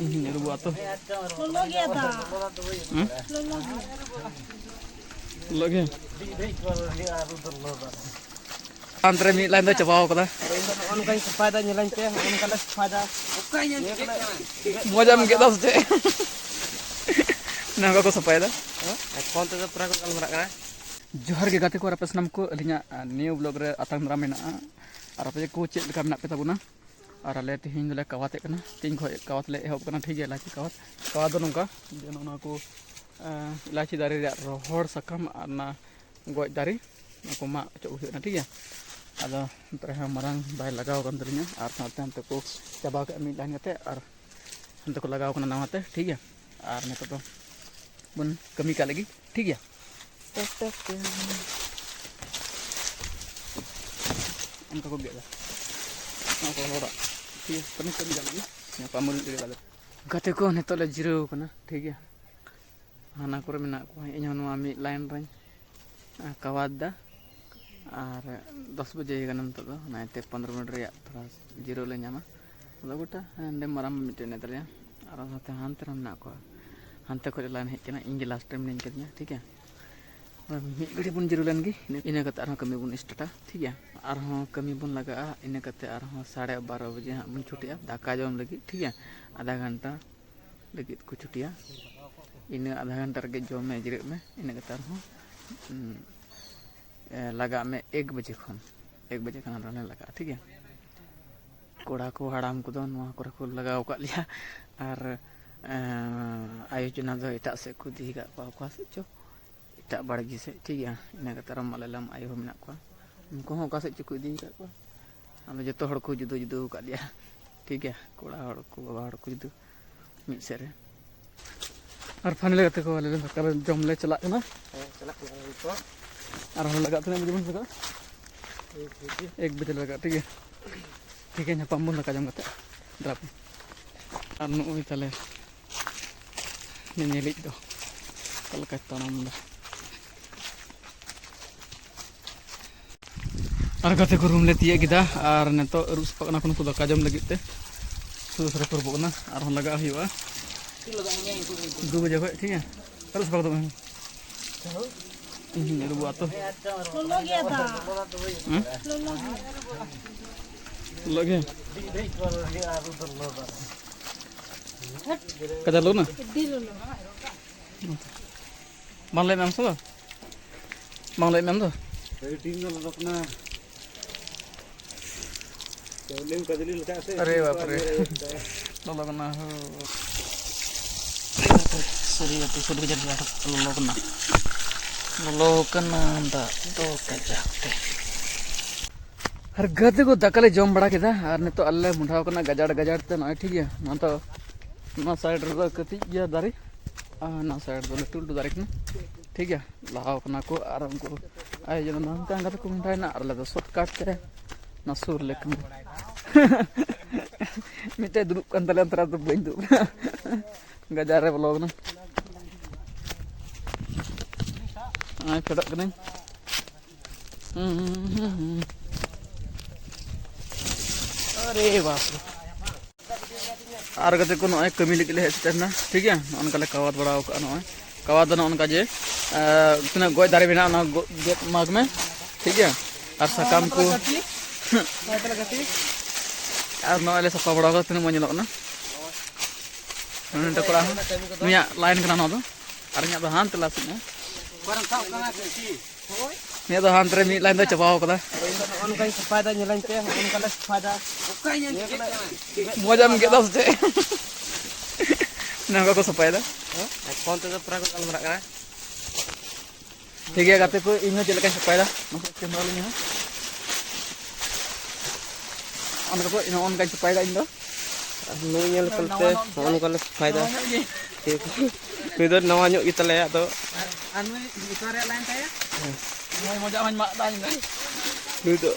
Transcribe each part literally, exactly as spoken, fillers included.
ᱤᱧ ᱦᱚᱸᱧ ᱟᱹᱨᱩᱵᱚᱜᱼᱟ ᱛᱚ᱾ ᱞᱚᱞᱚ ᱜᱮᱭᱟ ᱫᱟᱜ᱾ ᱦᱩᱸ? ᱞᱚᱞᱚ ᱜᱮᱭᱟ᱾ ᱞᱚᱞᱚ ᱜᱮ᱾ ᱦᱟᱱᱛᱮ ᱨᱮ ᱢᱤᱫ ᱞᱟᱭᱤᱱ ᱫᱚ ᱪᱟᱵᱟᱣ ᱠᱟᱫᱟ᱾ ᱟᱫᱚ ᱤᱧ ᱫᱚ ᱱᱚᱜᱼᱚ ᱱᱚᱝᱠᱟᱧ ᱥᱟᱯᱷᱟᱭᱮᱫᱟ, ᱧᱮᱞᱟᱹᱧ ᱯᱮ, ᱱᱚᱜᱼᱚ ᱱᱚᱝᱠᱟ ᱞᱮ ᱥᱟᱯᱷᱟᱭᱮᱫᱟ᱾ ᱢᱚᱡᱟᱢ ᱜᱮᱫᱟ ᱥᱮ ᱪᱮᱫ? ᱱᱚᱝᱠᱟ ᱠᱚ ᱥᱟᱯᱷᱟᱭᱮᱫᱟ᱾ ᱯᱷᱳᱱ ᱛᱮᱫᱚ ᱯᱩᱨᱟᱹ ᱠᱚ ᱜᱟᱞᱢᱟᱨᱟᱜ ᱠᱟᱱᱟ᱾ ᱡᱚᱦᱟᱨ ᱜᱮ ᱜᱟᱛᱮ ᱠᱚ ᱟᱨ ᱟᱯᱮ ᱥᱟᱱᱟᱢ ᱠᱚ, ᱟᱹᱞᱤᱧᱟᱜ, ᱟ, ᱱᱤᱭᱟᱹ ᱵᱞᱚᱜ ᱨᱮ ᱟᱛᱟᱝ ᱫᱟᱨᱟᱢ ᱢᱮᱱᱟᱜᱼᱟ᱾ ᱟᱨ ᱟᱯᱮ ᱠᱚ ᱪᱮᱫ ᱞᱮᱠᱟ ᱢᱮᱱᱟᱜ ᱯᱮ ᱛᱟᱵᱚᱱᱟ? ᱟᱨ ᱟᱞᱮ ᱛᱮᱦᱮᱧ ᱫᱚᱞᱮ ᱠᱟᱣᱟᱛᱮᱫ ᱠᱟᱱᱟ, ᱛᱮᱦᱮᱧ ᱠᱷᱚᱱ ᱠᱟᱣᱟᱛ ᱞᱮ ᱮᱦᱚᱵ ᱠᱟᱱᱟ, ᱴᱷᱤᱠ ᱜᱮᱭᱟ? ᱤᱞᱟᱭᱪᱤ ᱠᱟᱣᱟᱛ, ᱠᱟᱣᱟᱛ ᱫᱚ ᱱᱚᱝᱠᱟ ᱡᱮ ᱱᱚᱜᱼᱚ ᱱᱚᱣᱟ ᱠᱚ, ᱟ, ᱤᱞᱟᱭᱪᱤ ᱫᱟᱨᱮ ᱨᱮᱭᱟᱜ ᱨᱚᱦᱚᱲ ᱥᱟᱠᱟᱢ ᱟᱨ ᱚᱱᱟ ᱜᱚᱡ ᱫᱟᱨᱮ, ᱚᱱᱟ ᱠᱚ ᱢᱟᱜ ᱚᱪᱚᱜ ᱦᱩᱭᱩᱜ ᱠᱟᱱᱟ, ᱴᱷᱤᱠ ᱜᱮᱭᱟ? ᱟᱫᱚ ᱱᱚᱛᱮ ᱨᱮᱦᱚᱸ ᱢᱟᱨᱟᱝ ᱵᱟᱭ ᱞᱟᱜᱟᱣ ᱟᱠᱟᱱ ᱛᱟᱹᱞᱤᱧᱟ, ᱟᱨ ᱥᱟᱶᱛᱮ ᱦᱟᱱᱛᱮ ᱠᱚ ᱪᱟᱵᱟ ᱠᱟᱜᱼᱟ ᱢᱤᱫ ᱞᱟᱭᱤᱱ ᱠᱟᱛᱮ, ᱟᱨ ᱦᱟᱱᱛᱮ ᱠᱚ ᱞᱟᱜᱟᱣ ᱠᱟᱱᱟ ᱱᱟᱣᱟ ᱛᱮ, ᱴᱷᱤᱠ ᱜᱮᱭᱟ? ᱟᱨ ᱱᱤᱛᱚᱜ ᱫᱚ ᱵᱚᱱ ᱠᱟᱹᱢᱤ ᱠᱟᱜ ᱞᱮᱜᱮ, ᱴᱷᱤᱠ ᱜᱮᱭᱟ? ᱚᱱᱠᱟ ᱠᱚ ᱜᱮᱫᱟ, ᱚᱱᱟ ᱠᱚ ᱦᱚᱲᱟᱜ, ᱴᱷᱤᱠ ᱜᱮᱭᱟ? ᱠᱟᱹᱢᱤ ᱠᱟᱹᱢᱤ ᱠᱟᱜ ᱞᱮᱜᱮ, ᱧᱟᱯᱟᱢ ᱵᱚᱱ ᱞᱮᱜᱮ ᱛᱟᱦᱞᱮ᱾ ᱜᱟᱛᱮ ᱠᱚ, ᱱᱤᱛᱚᱜ ᱞᱮ ᱡᱤᱨᱟᱹᱣ ᱠᱟᱱᱟ, ᱴᱷᱤᱠ ᱜᱮᱭᱟ? ᱦᱟᱱᱟ ᱠᱚᱨᱮ ᱢᱮᱱᱟᱜ ᱠᱚᱣᱟ, ᱤᱧ ᱦᱚᱸ ᱱᱚᱣᱟ ᱢᱤᱫ ᱞᱟᱭᱤᱱ ᱨᱮᱧ, ᱟ, ᱠᱟᱣᱟᱫ ᱫᱟ᱾ ᱟᱨ ᱫᱚᱥ ᱵᱟᱡᱮ ᱠᱟᱱᱟ ᱱᱤᱛᱚᱜ ᱫᱚ, ᱚᱱᱟ ᱤᱭᱟᱹᱛᱮ ᱯᱚᱱᱨᱚ ᱢᱤᱱᱤᱴ ᱨᱮᱭᱟᱜ ᱛᱷᱚᱲᱟ ᱡᱤᱨᱟᱹᱣ ᱞᱮ ᱧᱟᱢᱟ᱾ ᱟᱫᱚ ᱜᱚᱴᱟ ᱦᱟᱸᱰᱮ ᱢᱟᱨᱟᱝ ᱢᱤᱫᱴᱮᱱ ᱢᱮᱱᱟᱭ ᱛᱟᱞᱮᱭᱟ, ᱟᱨ ᱥᱟᱶᱛᱮ ᱦᱟᱱᱛᱮ ᱨᱮ ᱢᱮᱱᱟᱜ ᱠᱚᱣᱟ, ᱦᱟᱱᱛᱮ ᱠᱷᱚᱱ ᱞᱟᱭᱤᱱ ᱦᱮᱡ ᱠᱟᱱᱟ, ᱤᱧ ᱜᱮ ᱞᱟᱥᱴ ᱨᱮ ᱢᱤᱱᱟᱹᱧ ᱠᱟᱫᱤᱧᱟ, ᱴᱷᱤᱠ ᱜᱮᱭᱟ᱾ ᱢᱤᱫ ᱜᱷᱟᱹᱲᱤᱡ ᱵᱚᱱ ᱡᱤᱨᱟᱹᱣ ᱞᱮᱱ ᱜᱮ, ᱤᱱᱟᱹ ᱠᱟᱛᱮ ᱟᱨᱦᱚᱸ ᱠᱟᱹᱢᱤ ᱵᱚᱱ ᱥᱴᱟᱨᱴᱟ, ᱴᱷᱤᱠ ᱜᱮᱭᱟ᱾ ᱟᱨᱦᱚᱸ ᱠᱟᱹᱢᱤ ᱵᱚᱱ ᱞᱟᱜᱟᱜᱼᱟ, ᱤᱱᱟᱹ ᱠᱟᱛᱮ ᱟᱨᱦᱚᱸ ᱥᱟᱲᱮ ᱵᱟᱨᱚ ᱵᱟᱡᱮ ᱦᱟᱸᱜ ᱵᱚᱱ ᱪᱷᱩᱴᱤᱜᱼᱟ ᱫᱟᱠᱟ ᱡᱚᱢ ᱞᱟᱹᱜᱤᱫ, ᱴᱷᱤᱠ ᱜᱮᱭᱟ᱾ ᱟᱫᱷᱟ ᱜᱷᱚᱱᱴᱟ ᱞᱟᱹᱜᱤᱫ ᱠᱚ ᱪᱷᱩᱴᱤᱭᱟ᱾ ᱤᱱᱟᱹ ᱟᱫᱷᱟ ᱜᱷᱚᱱᱴᱟ ᱨᱮᱜᱮ ᱡᱚᱢ ᱢᱮ, ᱡᱤᱨᱟᱹᱜ ᱢᱮ, ᱤᱱᱟᱹ ᱠᱟᱛᱮ ᱟᱨᱦᱚᱸ, ᱩᱸ, ᱮ, ᱞᱟᱜᱟᱜ ᱢᱮ ᱮᱠ ᱵᱟᱡᱮ ᱠᱷᱚᱱ, ᱮᱠ ᱵᱟᱡᱮ ᱠᱷᱚᱱ ᱟᱨᱦᱚᱸ ᱞᱮ ᱞᱟᱜᱟᱜᱼᱟ, ᱴᱷᱤᱠ ᱜᱮᱭᱟ᱾ ᱠᱚᱲᱟ ᱠᱚ, ᱦᱟᱲᱟᱢ ᱠᱚᱫᱚ ᱱᱚᱣᱟ ᱠᱚᱨᱮ ᱠᱚ ᱞᱟᱜᱟᱣ ᱟᱠᱟᱫ ᱞᱮᱭᱟ, ᱟᱨ, ᱮ, ᱟᱭᱳ ᱡᱚᱱᱟ ᱫᱚ ᱮᱴᱟᱜ ᱥᱮᱫ ᱠᱚ ᱤᱫᱤ ᱟᱠᱟᱫ ᱠᱚᱣᱟ, ᱚᱠᱟ ᱥᱮᱫ ᱪᱚ᱾ ᱮᱴᱟᱜ ᱵᱟᱲᱜᱮ ᱥᱮᱫ, ᱴᱷᱤᱠ ᱜᱮᱭᱟ᱾ ᱤᱱᱟᱹ ᱠᱟᱛᱮ ᱟᱨᱚ ᱢᱟᱞᱮ ᱞᱟᱢ ᱟᱭᱳ ᱦᱚᱸ ᱢᱮᱱᱟᱜ ᱠᱚᱣᱟ, ᱩᱱᱠᱩ ᱦᱚᱸ ᱚᱠᱟ ᱥᱮᱫ ᱪᱚᱠᱚ ᱤᱫᱤ ᱟᱠᱟᱫ ᱠᱚᱣᱟ᱾ ᱟᱫᱚ ᱡᱚᱛᱚ ᱦᱚᱲ ᱠᱚ ᱡᱩᱫᱟᱹ ᱡᱩᱫᱟᱹ ᱟᱠᱟᱫ ᱞᱮᱭᱟ, ᱴᱷᱤᱠ ᱜᱮᱭᱟ᱾ ᱠᱚᱲᱟ ᱦᱚᱲ ᱠᱚ, ᱵᱟᱵᱟ ᱦᱚᱲ ᱠᱚ ᱡᱩᱫᱟᱹ ᱢᱤᱫ ᱥᱮᱫ ᱨᱮ᱾ ᱟᱨ ᱯᱷᱟᱭᱱᱟᱞᱤ ᱜᱟᱛᱮ ᱠᱚ, ᱟᱞᱮ ᱫᱚ ᱫᱟᱠᱟ ᱞᱮ ᱡᱚᱢ ᱞᱮ ᱪᱟᱞᱟᱜ ᱠᱟᱱᱟ᱾ ᱦᱮᱸ, ᱪᱟᱞᱟᱜ ᱠᱟᱱᱟ ᱱᱤᱛᱚᱜ᱾ ᱟᱨᱦᱚᱸ ᱞᱟᱜᱟᱜ ᱛᱤᱱᱟᱹᱜ ᱵᱟᱡᱮ ᱵᱚᱱ ᱞᱟᱜᱟᱜᱼᱟ? ᱮᱠ ᱵᱟᱡᱮ᱾ ᱮᱠ ᱵᱟᱡᱮ ᱞᱟᱜᱟᱜᱼᱟ, ᱴᱷᱤᱠ ᱜᱮᱭᱟ᱾ ᱴᱷᱤᱠ ᱜᱮᱭᱟ, ᱧᱟᱯᱟᱢ ᱵᱚᱱ ᱫᱟᱠᱟ ᱡᱚᱢ ᱠᱟᱛᱮ᱾ ᱫᱟᱨᱟᱯ᱾ ᱟᱨ ᱱᱩᱜᱼᱩᱭ ᱛᱟᱞᱮ ᱧᱮᱧᱮᱞᱤᱡ ᱫᱚ ᱚᱠᱟ ᱞᱮᱠᱟᱭ ᱛᱟᱲᱟᱢ ᱮᱫᱟ᱾ ᱟᱨ ᱜᱟᱛᱮ ᱠᱚ, ᱨᱩᱢ ᱞᱮ ᱛᱤᱭᱟᱹᱜ ᱠᱮᱫᱟ ᱟᱨ ᱱᱤᱛᱚᱜ ᱟᱹᱨᱩᱵ ᱥᱟᱯᱷᱟᱜ ᱠᱟᱱᱟ ᱠᱚ ᱱᱩᱠᱩ ᱫᱟᱠᱟ ᱡᱚᱢ ᱞᱟᱹᱜᱤᱫ ᱛᱮ᱾ ᱫᱚᱥᱨᱟ ᱯᱚᱨᱚᱵᱚᱜ ᱠᱟᱱᱟ, ᱟᱨᱦᱚᱸ ᱞᱟᱜᱟᱜ ᱦᱩᱭᱩᱜᱼᱟ ᱫᱩ ᱵᱟᱡᱮ ᱠᱷᱚᱡ, ᱴᱷᱤᱠ ᱜᱮᱭᱟ? ᱟᱨ ᱥᱟᱯᱷᱟ ᱠᱟᱛᱮ ᱤᱧ ᱨᱩᱵᱩᱜ ᱟᱛᱚ᱾ ᱞᱚᱞᱚ ᱜᱮᱭᱟ ᱫᱟᱜ᱾ ᱦᱮᱸ? ᱞᱚᱞᱚ ᱜᱮᱭᱟ᱾ ᱞᱚᱞᱚ ᱜᱮᱭᱟ? ᱠᱟᱡᱟ ᱞᱚᱞᱚ ᱱᱟ? ᱟᱹᱰᱤ ᱞᱚᱞᱚ᱾ ᱵᱟᱝ ᱞᱟᱹᱭ ᱢᱮ ᱟᱢ ᱥᱮ ᱵᱟᱝ? ᱵᱟᱝ ᱞᱟᱹᱭ ᱢᱮ ᱟᱢ ᱫᱚ? ᱟᱹᱰᱤ ᱴᱷᱤᱠ ᱜᱮ ᱞᱚᱞᱚ ᱠᱟᱱᱟ᱾ ᱪᱟᱣᱞᱮᱢ ᱠᱟᱡᱽᱞᱤ ᱞᱮᱠᱟ ᱥᱮ? ᱟᱨᱮ ᱵᱟᱯ ᱨᱮ᱾ ᱞᱚᱞᱚ ᱠᱟᱱᱟ ᱦᱳ᱾ ᱥᱟᱹᱨᱤ ᱜᱟᱛᱮ, ᱥᱟᱹᱨᱤ ᱜᱟᱛᱮ, ᱥᱟᱹᱨᱤ ᱜᱟᱛᱮ, ᱞᱚᱞᱚ ᱠᱟᱱᱟ᱾ ᱞᱚᱞᱚ ᱠᱟᱱᱟ ᱫᱟᱜ ᱫᱚ ᱠᱟᱡᱟᱠ ᱛᱮ᱾ ᱟᱨ ᱜᱟᱛᱮ ᱠᱚ ᱫᱟᱠᱟ ᱞᱮ ᱡᱚᱢ ᱵᱟᱲᱟ ᱠᱮᱫᱟ, ᱟᱨ ᱱᱤᱛᱚᱜ ᱟᱞᱮ ᱞᱮ ᱢᱚᱰᱷᱟᱣ ᱠᱟᱱᱟ ᱜᱟᱡᱟᱲ ᱜᱟᱡᱟᱲ ᱛᱮ᱾ ᱱᱚᱜᱼᱚᱭ ᱴᱷᱤᱠ ᱜᱮᱭᱟ, ᱱᱚᱣᱟ ᱫᱚ, ᱱᱚᱣᱟ ᱥᱟᱭᱤᱰ ᱨᱮᱫᱚ ᱠᱟᱹᱴᱤᱡ ᱜᱮᱭᱟ ᱫᱟᱨᱮ, ᱟᱨ ᱱᱚᱣᱟ ᱥᱟᱭᱤᱰ ᱫᱚ ᱞᱟᱹᱴᱩ ᱞᱟᱹᱴᱩ ᱫᱟᱨᱮ ᱠᱟᱱᱟ᱾ ᱴᱷᱤᱠ ᱜᱮᱭᱟ, ᱞᱟᱦᱟᱣ ᱠᱟᱱᱟ ᱠᱚ, ᱟᱨ ᱩᱱᱠᱩ ᱟᱭᱳ ᱡᱚᱱᱟ ᱫᱚ ᱦᱟᱱᱛᱮ ᱟᱸᱜᱟ ᱛᱮᱠᱚ ᱢᱚᱰᱷᱟᱭᱮᱱᱟ, ᱟᱨ ᱟᱞᱮ ᱫᱚ ᱥᱚᱨᱴ ᱠᱟᱴ ᱛᱮ ᱚᱱᱟ ᱥᱩᱨ ᱞᱮ ᱠᱟᱱᱟ᱾ ᱢᱤᱫᱴᱮᱡ ᱫᱩᱲᱩᱵ ᱠᱟᱱ ᱛᱟᱞᱮᱭᱟ, ᱚᱱᱛᱮ ᱨᱮ ᱫᱚ ᱵᱟᱹᱧ ᱫᱩᱲᱩᱵ ᱠᱟᱱᱟ᱾ ᱜᱟᱡᱟᱲ ᱨᱮ ᱵᱚᱞᱚ ᱠᱟᱱᱟ᱾ ᱱᱚᱜᱼᱚᱭ ᱯᱷᱮᱰᱚᱜ ᱠᱟᱹᱱᱟᱹᱧ᱾ ᱟᱨᱮ ᱵᱟᱯ ᱨᱮ᱾ ᱟᱨ ᱜᱟᱛᱮ ᱠᱚ, ᱱᱚᱜᱼᱚᱭ ᱠᱟᱹᱢᱤ ᱞᱟᱹᱜᱤᱫ ᱞᱮ ᱦᱮᱡ ᱥᱮᱴᱮᱨ ᱮᱱᱟ, ᱴᱷᱤᱠ ᱜᱮᱭᱟ᱾ ᱱᱚᱜᱼᱚ ᱱᱚᱝᱠᱟ ᱞᱮ ᱠᱟᱣᱟᱫ ᱵᱟᱲᱟ ᱟᱠᱟᱫᱼᱟ᱾ ᱱᱚᱜᱼᱚᱭ ᱠᱟᱣᱟᱫ ᱫᱚ ᱱᱚᱜᱼᱚ ᱱᱚᱝᱠᱟ ᱡᱮ, ᱟᱸ, ᱛᱤᱱᱟᱹᱜ ᱜᱚᱡ ᱫᱟᱨᱮ ᱢᱮᱱᱟᱜᱼᱟ, ᱚᱱᱟ ᱜᱚ-, ᱜᱮᱫ ᱢᱟᱜᱽ ᱢᱮ, ᱴᱷᱤᱠ ᱜᱮᱭᱟ᱾ ᱟᱨ ᱥᱟᱠᱟᱢ ᱠᱚ, ᱟᱨ ᱱᱚᱜᱼᱚᱭ ᱞᱮ ᱥᱟᱯᱷᱟ ᱵᱟᱲᱟ ᱟᱠᱟᱫᱟ, ᱛᱤᱱᱟᱹᱜ ᱢᱚᱡᱽ ᱧᱮᱞᱚᱜ ᱠᱟᱱᱟ᱾ ᱱᱚᱰᱮ ᱠᱚᱲᱟ ᱦᱚᱸ, ᱱᱩᱭᱟᱜ ᱞᱟᱭᱤᱱ ᱠᱟᱱᱟ ᱱᱚᱣᱟ ᱫᱚ, ᱟᱨ ᱤᱧᱟᱹᱜ ᱫᱚ ᱦᱟᱱᱛᱮ ᱞᱟᱥᱮᱫ ᱢᱮ᱾ ᱱᱤᱭᱟᱹ ᱫᱚ ᱦᱟᱱᱛᱮ ᱨᱮ ᱢᱤᱫ ᱞᱟᱭᱤᱱ ᱫᱚ ᱪᱟᱵᱟᱣ ᱠᱟᱫᱟ᱾ ᱤᱧ ᱫᱚ ᱱᱚᱜᱼᱚ ᱱᱚᱝᱠᱟᱧ ᱥᱟᱯᱷᱟᱭᱮᱫᱟ, ᱧᱮᱞᱟᱹᱧ ᱯᱮ, ᱱᱚᱜᱼᱚ ᱱᱚᱝᱠᱟ ᱞᱮ ᱥᱟᱯᱷᱟᱭᱮᱫᱟ᱾ ᱢᱚᱡᱟᱢ ᱜᱮᱫ ᱫᱟ ᱥᱮ ᱪᱮᱫ? ᱱᱚᱝᱠᱟ ᱠᱚ ᱥᱟᱯᱷᱟᱭᱮᱫᱟ᱾ ᱦᱮᱸ? ᱯᱷᱳᱱ ᱛᱮᱫᱚ ᱯᱩᱨᱟᱹ ᱠᱚ ᱜᱟᱞᱢᱟᱨᱟᱜ ᱠᱟᱱᱟ᱾ ᱴᱷᱤᱠ ᱜᱮᱭᱟ ᱜᱟᱛᱮ ᱠᱚ, ᱤᱧ ᱦᱚᱸ ᱪᱮᱫ ᱞᱮᱠᱟᱧ ᱥᱟᱯᱷᱟᱭᱮᱫᱟ, ᱢᱟᱥᱮ ᱠᱮᱢᱮᱨᱟ ᱞᱤᱧ ᱦᱚᱸ᱾ ᱚᱱᱟ ᱠᱚ ᱱᱚᱜᱼᱚ ᱱᱚᱝᱠᱟᱧ ᱥᱟᱯᱷᱟᱭᱮᱫᱟ ᱤᱧ ᱫᱚ᱾ ᱟᱨ ᱱᱩᱭ ᱧᱮᱞ ᱠᱟᱛᱮ ᱱᱚᱜᱼᱚ ᱱᱚᱝᱠᱟ ᱞᱮ ᱥᱟᱯᱷᱟᱭᱮᱫᱟ᱾ ᱱᱩᱭ ᱫᱚ ᱱᱟᱣᱟ ᱧᱚᱜ ᱜᱮᱛᱟᱞᱮᱭᱟ, ᱟᱫᱚ ᱟᱨ ᱱᱩᱭ ᱱᱤᱛᱚᱜ ᱨᱮᱭᱟᱜ ᱞᱟᱭᱤᱱ ᱛᱟᱭᱟ᱾ ᱢᱚᱡᱽ ᱢᱚᱡᱟᱜ ᱦᱚᱸᱧ ᱢᱟᱜ ᱫᱟ ᱤᱧ ᱫᱚ᱾ ᱱᱩᱭ ᱫᱚ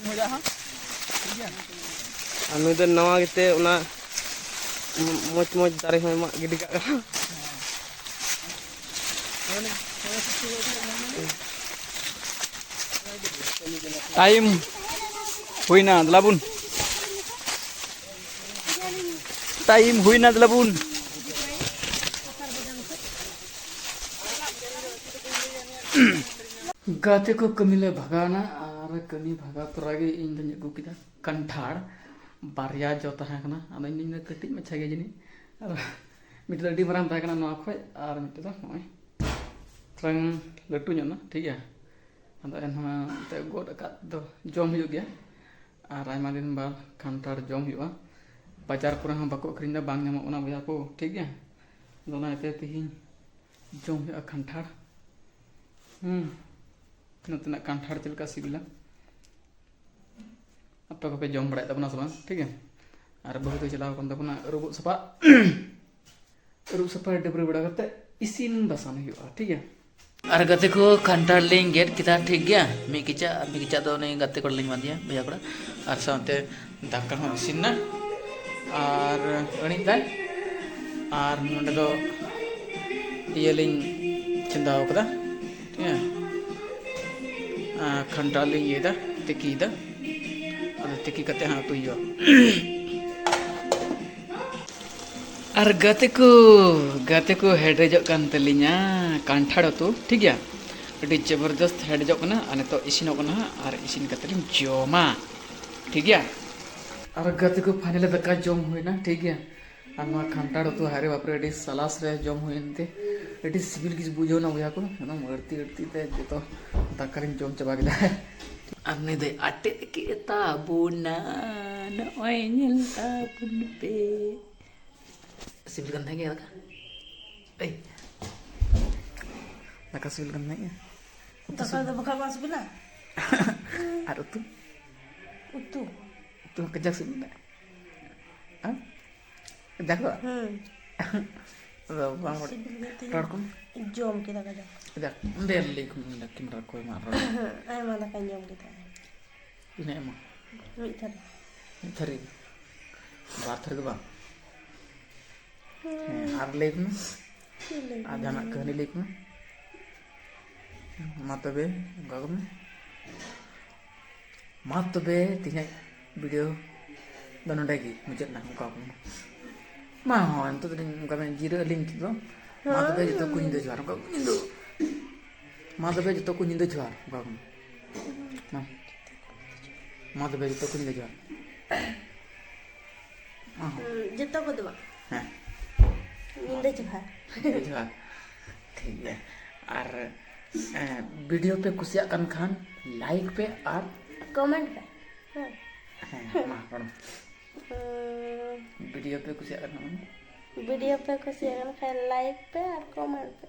ᱢᱚᱡᱟ ᱦᱚᱸ᱾ ᱴᱷᱤᱠ ᱜᱮᱭᱟ᱾ ᱟᱨ ᱱᱩᱭ ᱫᱚ ᱱᱟᱣᱟ ᱜᱮᱛᱮ ᱚᱱᱟ ᱢᱚᱡᱽ ᱢᱚᱡᱽ ᱫᱟᱨᱮ ᱦᱚᱸᱭ ᱢᱟᱜ ᱜᱤᱰᱤ ᱠᱟᱜ ᱠᱟᱱᱟ᱾ ᱴᱟᱭᱤᱢ ᱦᱩᱭᱱᱟ, ᱫᱮᱞᱟ ᱵᱚᱱ᱾ ᱴᱟᱭᱤᱢ ᱦᱩᱭᱱᱟ, ᱫᱮᱞᱟ ᱵᱚᱱ᱾ ᱜᱟᱛᱮ ᱠᱚ ᱠᱟᱹᱢᱤ ᱞᱮ ᱵᱷᱟᱜᱟᱣᱱᱟ, ᱟᱨ ᱠᱟᱹᱢᱤ ᱵᱷᱟᱜᱟᱣ ᱛᱚᱨᱟ ᱜᱮ ᱤᱧ ᱫᱚᱧ ᱟᱹᱜᱩ ᱠᱮᱫᱟ ᱠᱟᱱᱴᱷᱟᱲ᱾ ᱵᱟᱨᱭᱟ ᱡᱚ ᱛᱟᱦᱮᱸ ᱠᱟᱱᱟ, ᱟᱫᱚ ᱤᱧ ᱫᱚᱧ ᱢᱮᱱᱫᱟ ᱠᱟᱹᱴᱤᱡ ᱢᱟᱪᱷᱟ ᱜᱮᱭᱟ ᱡᱟᱹᱱᱤᱡ, ᱟᱨ ᱢᱤᱫᱴᱮᱡ ᱫᱚ ᱟᱹᱰᱤ ᱢᱟᱨᱟᱝ ᱛᱟᱦᱮᱸ ᱠᱟᱱᱟ ᱱᱚᱣᱟ ᱠᱷᱚᱡ, ᱟᱨ ᱢᱤᱫᱴᱮᱡ ᱫᱚ ᱱᱚᱜᱼᱚᱭ ᱛᱷᱚᱲᱟᱧ ᱞᱟᱹᱴᱩ ᱧᱚᱜ ᱱᱟ, ᱴᱷᱤᱠ ᱜᱮᱭᱟ᱾ ᱟᱫᱚ ᱮᱱᱦᱚᱸ ᱮᱱᱛᱮᱫ ᱜᱚᱫ ᱟᱠᱟᱫ ᱫᱚ ᱡᱚᱢ ᱦᱩᱭᱩᱜ ᱜᱮᱭᱟ, ᱟᱨ ᱟᱭᱢᱟ ᱫᱤᱱ ᱵᱟᱫ ᱠᱟᱱᱴᱷᱟᱲ ᱡᱚᱢ ᱦᱩᱭᱩᱜᱼᱟ᱾ ᱵᱟᱡᱟᱨ ᱠᱚᱨᱮ ᱦᱚᱸ ᱵᱟᱠᱚ ᱟᱹᱠᱷᱨᱤᱧ ᱮᱫᱟ, ᱵᱟᱝ ᱧᱟᱢᱚᱜ ᱠᱟᱱᱟ ᱵᱚᱭᱦᱟ ᱠᱚ, ᱴᱷᱤᱠ ᱜᱮᱭᱟ᱾ ᱟᱫᱚ ᱚᱱᱟ ᱤᱭᱟᱹᱛᱮ ᱛᱮᱦᱮᱧ ᱡᱚᱢ ᱦᱩᱭᱩᱜᱼᱟ ᱠᱟᱱᱴᱷᱟᱲ᱾ ᱦᱩᱸ, ᱱᱚᱛᱮᱱᱟᱜ ᱠᱟᱱᱴᱷᱟᱲ ᱪᱮᱫ ᱞᱮᱠᱟ ᱥᱤᱵᱤᱞᱟ? ᱟᱯᱮ ᱠᱚᱯᱮ ᱡᱚᱢ ᱵᱟᱲᱟᱭᱮᱫ ᱛᱟᱵᱚᱱᱟ ᱥᱮ ᱵᱟᱝ? ᱴᱷᱤᱠ ᱜᱮᱭᱟ᱾ ᱟᱨ ᱵᱟᱹᱦᱩ ᱫᱚᱭ ᱪᱟᱞᱟᱣ ᱟᱠᱟᱱ ᱛᱟᱵᱚᱱᱟ ᱟᱹᱨᱩᱵᱚᱜ ᱥᱟᱯᱷᱟᱜ᱾ ᱟᱹᱨᱩᱵ ᱥᱟᱯᱷᱟ ᱰᱟᱹᱵᱽᱨᱟᱹ ᱵᱟᱲᱟ ᱠᱟᱛᱮ ᱤᱥᱤᱱ ᱵᱟᱥᱟᱝ ᱦᱩᱭᱩᱜᱼᱟ, ᱴᱷᱤᱠ ᱜᱮᱭᱟ᱾ ᱟᱨ ᱜᱟᱛᱮ ᱠᱚ, ᱠᱟᱱᱴᱷᱟᱲ ᱞᱤᱧ ᱜᱮᱫ ᱠᱮᱫᱟ, ᱴᱷᱤᱠ ᱜᱮᱭᱟ᱾ ᱢᱤᱫ ᱠᱮᱪᱟᱜ, ᱢᱤᱫ ᱠᱮᱪᱟᱜ ᱫᱚ ᱩᱱᱤ ᱜᱟᱛᱮ ᱠᱚᱲᱟ ᱞᱤᱧ ᱮᱢᱟᱫᱮᱭᱟ, ᱵᱚᱭᱦᱟ ᱠᱚᱲᱟ᱾ ᱟᱨ ᱥᱟᱶᱛᱮ ᱫᱟᱠᱟ ᱦᱚᱸ ᱤᱥᱤᱱ ᱮᱱᱟ᱾ ᱟᱨ ᱟᱹᱬᱤᱡ ᱫᱟᱭ᱾ ᱟᱨ ᱱᱚᱸᱰᱮ ᱫᱚ ᱤᱭᱟᱹ ᱞᱤᱧ ᱪᱚᱸᱫᱟᱣ ᱠᱟᱫᱟ, ᱴᱷᱤᱠ ᱜᱮᱭᱟ᱾ ᱟᱨ ᱠᱷᱟᱱᱴᱟᱲ ᱞᱤᱧ ᱤᱭᱟᱹᱭᱫᱟ, ᱛᱤᱠᱤᱭᱫᱟ᱾ ᱟᱫᱚ ᱛᱤᱠᱤ ᱠᱟᱛᱮ ᱦᱟᱸᱜ ᱩᱛᱩᱭ ᱦᱩᱭᱩᱜᱼᱟ᱾ ᱟᱨ ᱜᱟᱛᱮ ᱠᱚ, ᱜᱟᱛᱮ ᱠᱚ, ᱦᱮᱰᱮᱡᱚᱜ ᱠᱟᱱ ᱛᱟᱹᱞᱤᱧᱟ ᱠᱟᱱᱴᱷᱟᱲ ᱩᱛᱩ, ᱴᱷᱤᱠ ᱜᱮᱭᱟ᱾ ᱟᱹᱰᱤ ᱡᱚᱵᱚᱨᱫᱚᱥᱛ ᱦᱮᱰᱮᱡᱚᱜ ᱠᱟᱱᱟ, ᱟᱨ ᱱᱤᱛᱚᱜ ᱤᱥᱤᱱᱚᱜ ᱠᱟᱱᱟ ᱦᱟᱸᱜ, ᱟᱨ ᱤᱥᱤᱱ ᱠᱟᱛᱮ ᱞᱤᱧ ᱡᱚᱢᱟ, ᱴᱷᱤᱠ ᱜᱮᱭᱟ᱾ ᱟᱨ ᱜᱟᱛᱮ ᱠᱚ, ᱯᱷᱟᱭᱱᱟᱞᱤ ᱫᱟᱠᱟ ᱡᱚᱢ ᱦᱩᱭᱱᱟ, ᱴᱷᱤᱠ ᱜᱮᱭᱟ᱾ ᱟᱨ ᱱᱚᱣᱟ ᱠᱟᱱᱴᱷᱟᱲ ᱩᱛᱩ, ᱦᱟᱭ ᱨᱮ ᱵᱟᱯ ᱨᱮ, ᱟᱹᱰᱤ ᱥᱟᱞᱟᱥ ᱨᱮ ᱡᱚᱢ ᱦᱩᱭᱮᱱ ᱛᱮ ᱟᱹᱰᱤ ᱥᱤᱵᱤᱞ ᱜᱮ ᱵᱩᱡᱷᱟᱹᱣ ᱮᱱᱟ ᱵᱚᱭᱦᱟ ᱠᱚ᱾ ᱮᱠᱫᱚᱢ ᱟᱹᱲᱛᱤ ᱟᱹᱲᱛᱤ ᱛᱮ ᱡᱚᱛᱚ ᱫᱟᱠᱟ ᱞᱤᱧ ᱡᱚᱢ ᱪᱟᱵᱟ ᱠᱮᱫᱟ᱾ ᱟᱨ ᱱᱩᱭ ᱫᱚᱭ ᱟᱴᱮᱫ ᱠᱮᱫ ᱛᱟᱵᱚᱱᱟ, ᱱᱚᱜᱼᱚᱭ ᱧᱮᱞ ᱛᱟᱵᱚᱱ ᱯᱮ᱾ ᱥᱤᱵᱤᱞ ᱠᱟᱱ ᱛᱟᱦᱮᱸ ᱜᱮᱭᱟ ᱫᱟᱠᱟ? ᱮᱭ, ᱫᱟᱠᱟ ᱥᱤᱵᱤᱞ ᱠᱟᱱ ᱛᱟᱦᱮᱸ ᱜᱮᱭᱟ? ᱩᱛᱩ ᱫᱟᱠᱟ ᱥᱤᱵᱤᱞ? ᱫᱚ ᱵᱟᱠᱷᱟᱡ ᱵᱟᱝ ᱥᱤᱵᱤᱞᱟ? ᱟᱨ ᱩᱛᱩ? ᱩᱛᱩ? ᱩᱛᱩ ᱦᱚᱸ ᱠᱟᱡᱟᱠ ᱥᱤᱵᱤᱞᱟ᱾ ᱦᱮᱸ? ᱠᱟᱡᱟᱠ ᱫᱚ? ᱦᱩᱸ᱾ ᱟᱫᱚ ᱵᱟᱝ ᱵᱟᱲᱟᱭ᱾ ᱥᱤᱵᱤᱞ ᱜᱮ ᱛᱤᱧ᱾ ᱨᱚᱲ ᱠᱚᱢ᱾ ᱡᱚᱢ ᱠᱮᱫᱟ ᱠᱟᱡᱟᱠ᱾ ᱠᱟᱡᱟᱠ᱾ ᱚᱸᱰᱮ ᱞᱟᱹᱭ ᱠᱚᱢ, ᱚᱸᱰᱮ ᱠᱮᱢᱨᱟ ᱠᱚᱭ ᱢᱟ ᱨᱚᱲ᱾ ᱟᱭᱢᱟ ᱫᱟᱠᱟᱧ ᱡᱚᱢ ᱠᱮᱫᱟ᱾ ᱛᱤᱱᱟᱹᱜ ᱮᱢᱟ? ᱢᱤᱫ ᱛᱷᱟᱹᱨᱤ᱾ ᱢᱤᱫ ᱛᱷᱟᱹᱨᱤ? ᱵᱟᱨ ᱛᱷᱟᱹᱨᱤ ᱫᱚ ᱵᱟᱝ? ᱦᱮᱸ, ᱟᱨ ᱞᱟᱹᱭ ᱢᱮ᱾ ᱪᱮᱫ ᱞᱟᱹᱭ ᱟᱨ ᱡᱟᱦᱟᱱᱟᱜ ᱢᱮ? ᱠᱟᱹᱦᱱᱤ ᱞᱟᱹᱭ ᱢᱮ᱾ ᱢᱟ ᱛᱚᱵᱮ, ᱚᱱᱠᱟ ᱜᱮ ᱢᱮ᱾ ᱢᱟ ᱛᱚᱵᱮ ᱛᱮᱦᱮᱧᱟᱜ video ᱫᱚ ᱱᱚᱰᱮ ᱜᱮ ᱢᱩᱪᱟᱹᱫ ᱮᱱᱟ᱾ ᱚᱱᱠᱟ ᱠᱚ ᱢᱟ ᱦᱚᱸ ᱱᱤᱛᱚᱜ ᱫᱚᱞᱤᱧ ᱚᱱᱠᱟ ᱢᱮᱱ ᱡᱤᱨᱟᱹᱜ ᱟᱹᱞᱤᱧ ᱱᱤᱛᱚᱜ ᱫᱚ᱾ ᱢᱟ ᱛᱚᱵᱮ ᱡᱚᱛᱚ ᱠᱚ ᱧᱤᱫᱟᱹ ᱡᱚᱦᱟᱨ᱾ ᱚᱱᱠᱟ ᱠᱚ ᱧᱤᱫᱟᱹ ᱢᱟ ᱛᱚᱵᱮ ᱡᱚᱛᱚ ᱠᱚ ᱧᱤᱫᱟᱹ ᱡᱚᱦᱟᱨ᱾ ᱚᱱᱠᱟ ᱠᱚ ᱢᱟ᱾ ᱢᱟ ᱛᱚᱵᱮ ᱡᱚᱛᱚ ᱠᱚ ᱧᱤᱫᱟᱹ ᱡᱚᱦᱟᱨ᱾ ᱢᱟ ᱦᱚᱸ᱾ ᱦᱩᱸ, ᱡᱚᱛᱚ ᱠᱚᱫᱚ ᱵᱟᱝ᱾ ᱦᱮᱸ᱾ ᱧᱤᱫᱟᱹ ᱡᱚᱦᱟᱨ᱾ ᱧᱤᱫᱟᱹ ᱡᱚᱦᱟᱨ᱾ ᱴᱷᱤᱠ ᱜᱮᱭᱟ᱾ ᱟᱨ video ᱯᱮ ᱠᱩᱥᱤᱭᱟᱜ ᱠᱟᱱ ᱠᱷᱟᱱ like ᱯᱮ ᱟᱨ comment ᱯᱮ᱾ ᱦᱮᱸ᱾ ᱦᱮᱸ, ᱢᱟ ᱨᱚᱲ ᱢᱮ᱾ ᱦᱩᱸ᱾ Video ᱯᱮ ᱠᱩᱥᱤᱭᱟᱜ ᱠᱟᱱ ᱠᱷᱟᱱ video ᱯᱮ ᱠᱩᱥᱤᱭᱟᱜ ᱠᱟᱱ ᱠᱷᱟᱱ like ᱯᱮ ᱟᱨ comment ᱯᱮ᱾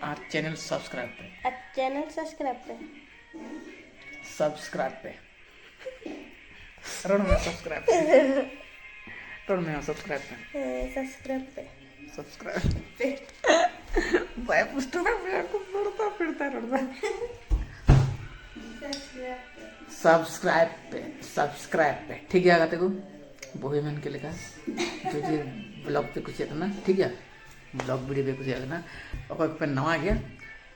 ᱟᱨ channel subscribe ᱯᱮ᱾ ᱟᱨ channel subscribe ᱯᱮ᱾ Subscribe ᱯᱮ᱾ ᱨᱚᱲ ᱢᱮ, subscribe ᱯᱮ᱾ ᱨᱚᱲ ᱢᱮ, subscribe ᱯᱮ᱾ ᱦᱮᱸ, subscribe ᱯᱮ᱾ Subscribe ᱯᱮ᱾ ᱵᱟᱭ ᱯᱩᱥᱴᱟᱹᱣ ᱫᱟ, ᱵᱚᱭᱦᱟ ᱠᱚ ᱨᱚᱲ ᱫᱟ, ᱯᱷᱤᱨ ᱫᱟ, ᱨᱚᱲ ᱫᱟ᱾ Subscribe ᱯᱮ᱾ Subscribe ᱯᱮ, subscribe ᱯᱮ᱾ ᱴᱷᱤᱠ ᱜᱮᱭᱟ ᱜᱟᱛᱮ ᱠᱚ, ᱵᱚᱦᱤ ᱢᱮᱱ ᱠᱮᱫ ᱞᱮᱠᱟ, ᱡᱩᱫᱤ vlog ᱯᱮ ᱠᱩᱥᱤᱭᱟᱜ ᱠᱟᱱᱟ, ᱴᱷᱤᱠ ᱜᱮᱭᱟ, vlog video ᱯᱮ ᱠᱩᱥᱤᱭᱟᱜ ᱠᱟᱱᱟ, ᱚᱠᱚᱭ ᱠᱚᱯᱮ ᱱᱟᱣᱟ ᱜᱮᱭᱟ,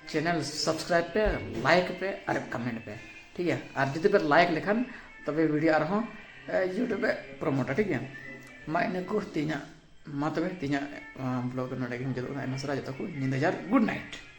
channel subscribe ᱯᱮ, like ᱯᱮ ᱟᱨ comment ᱯᱮ, ᱴᱷᱤᱠ ᱜᱮᱭᱟ᱾ ᱟᱨ ᱡᱩᱫᱤ ᱯᱮ like ᱞᱮᱠᱷᱟᱱ ᱛᱚᱵᱮ video ᱟᱨᱦᱚᱸ, ᱮ, YouTube ᱮ promoteᱟ, ᱴᱷᱤᱠ ᱜᱮᱭᱟ᱾ ᱢᱟ ᱤᱱᱟᱹ ᱠᱚ ᱛᱮᱦᱮᱧᱟᱜ, ᱢᱟ ᱛᱚᱵᱮ ᱛᱮᱦᱮᱧᱟᱜ, ᱟ, vlog ᱫᱚ ᱱᱚᱰᱮ ᱜᱮ ᱢᱩᱪᱟᱹᱫᱚᱜ ᱠᱟᱱᱟ᱾ ᱟᱭᱢᱟ ᱥᱟᱨᱦᱟᱣ ᱡᱚᱛᱚ ᱠᱚ, ᱧᱤᱫᱟᱹ ᱡᱚᱦᱟᱨ, good night᱾